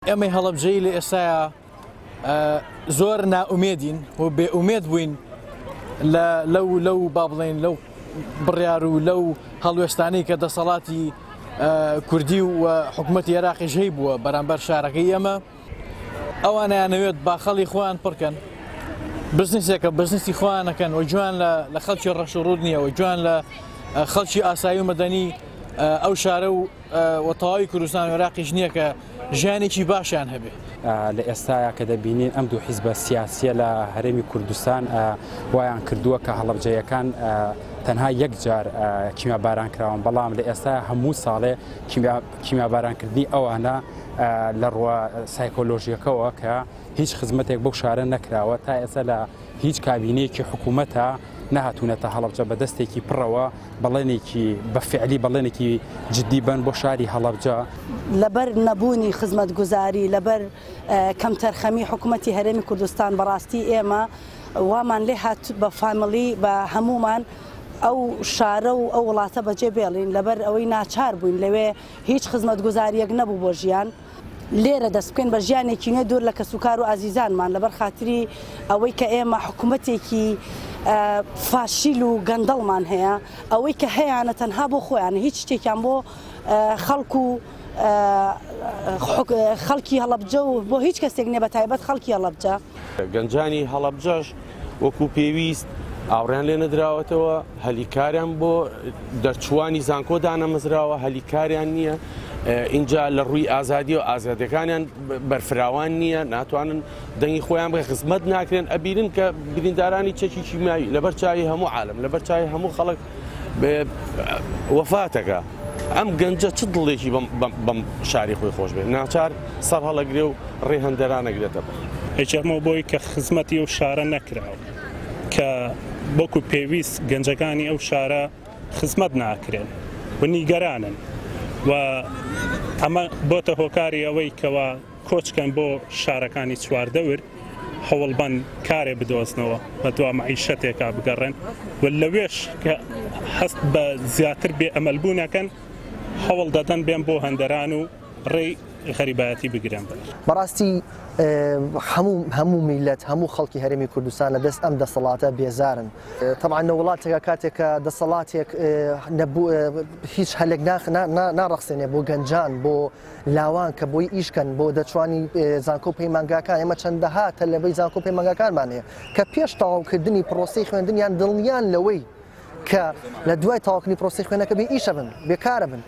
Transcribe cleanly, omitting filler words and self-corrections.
ئێمەی هەڵەبجەیی لە ئێستایا زۆر نائومێدین و بێ ئومێد بووین لە لەو لەو با بڵێین لەو بڕیار و لەو هەڵوێستانەی کە دەسەڵاتی کوردی و حکوومەتی عێراقیش هەی بووە بەرامبەر شارەکەی ئێمە ئەوانیانەوێت باخەڵی خۆیان پڕکەن بزنسێکە بزنسی خۆیانەکەن و جوان لە خەڵکی ڕەش و ڕوود نییە و جوان لە خەڵکی ئاسایی و مەدەنی ئەو شارە و و تەواوی کوردستان و عێراقیش نییە کە ژیانێکی باشیان هەبێ. لە ئێستایا کە دەبینین ئەم دوو حیزبە سیاسیە لە هەرێمی کوردستان وایان کردووە کە هەڵەبجەیەکان تەنها یەک جار کیمیاباران کراون، بەڵام لە ئێستا هەموو ساڵێ کیمیابارانکردنی ئەوانە لە ڕووە سایکۆلۆژیەکەوە کە هیچ خزمەتێک بەو شارە نەکراوە تا ئێستا لە هیچ کابینەیەکی حکوومەتە نەهاتوونەتە هەڵەبجە بە دەستێکی پڕەوە بەڵێنێکی بە فعلی بەڵێنێکی جدی بەن بۆ شاری هەڵەبجە. لەبەر نەبوونی خزمەتگوزاری، لەبەر کەمتەرخەمی حکومەتی هەرێمی کوردستان، بەڕاستی ئێمە وامان لێ هات بە فاملی بە هەموومان ئەو شارە و ئەو وڵاتە بەجێ بێڵین، لەبەر ئەوەی ناچار بووین لەوێ هیچ خزمەتگوزارییەک نەبوو بۆ ژیان. لێرە دەست بکەین بە ژیانێکی نوێ دوور لە کەسوکار و ئازیزانمان لەبەر خاتری ئەوەی کە ئێمە حکومەتێکی فاشیل و گەندەڵمان هەیە ئەوەی کە هەیانە تەنها بۆ خۆیانە هیچ شتێکیان بۆ خەڵک و خەڵکی هەڵەبجە و بۆ هیچ کەسێک نیە بە تایبەت خەڵکی هەڵەبجە. گەنجانی هەڵەبجەش وەکو پێویست ئاوڕیان لێ نەدراوەتەوە، هەلی کاریان بۆ دەرچووانی زانکۆ دانەمەزراوە، هەلی کاریان نییە، ئینجا لە ڕووی ئازادی و ئازادیەکانیان بەرفراوان نییە، ناتوانن دەنگی خۆیان بکەن، خزمەت ناکرێن، ئەبینن کە بریندارانی چەکی کیمیاوی لەبەر چاوی هەموو عالم، لەبەر چاوی هەموو خەڵک وەفاتەکە. ئەم گەنجە چ دڵێکی بەم شاری خۆی خۆش بێت، ناچار سەر هەڵەگرێ و ڕێ هەندەران ئەگرێتە بەر. ئەیگێڕمەوە بۆی کە خزمەتی ئەو شارە نەکراوە، کە وەکو پێویست گەنجەکانی ئەو شارە خزمەت ناکرێن و نیگەرانن و ئەمە بۆتە هۆکاری ئەوەی کەوا کۆچکەن بۆ شارەکانی چواردەور، هەوڵبەن کارێ بدۆزنەوە، بەدوا مەعیشەتێکا بگەڕێن و لەوێش کە هەست بە زیاتر بێ ئەمەل بوون ئەکەن هەوڵ دەدەن بێن بۆ هەندەران و ڕێی غەریبایەتی بگرن بەر. بەڕاستی هەموو هەموو میللەت هەموو خەڵکی هەرێمی کوردستان لە دەست ئەم دەسەڵاتە بێزارن. تەبعەن لە وڵاتێکا کاتێک کە دەسەڵاتێک نەبوو هیچ هەلێک ناڕەخسێنێ بۆ گەنجان بۆ لاوان کە بۆی ئیش کەن بۆ دەرچوانی زانکۆ و پەیمانگاکان ئێمە چەندەها تەلەبەی زانکۆ و پەیمانگاکانمان هەیە کە پێش تەواوکردنی پرۆسەی خوێندنیان دڵنیان لەوەی کە لە دوای تەواوکردنی پرۆسەی خوێندنەکە بێ ئیشە بن بێکارە بن.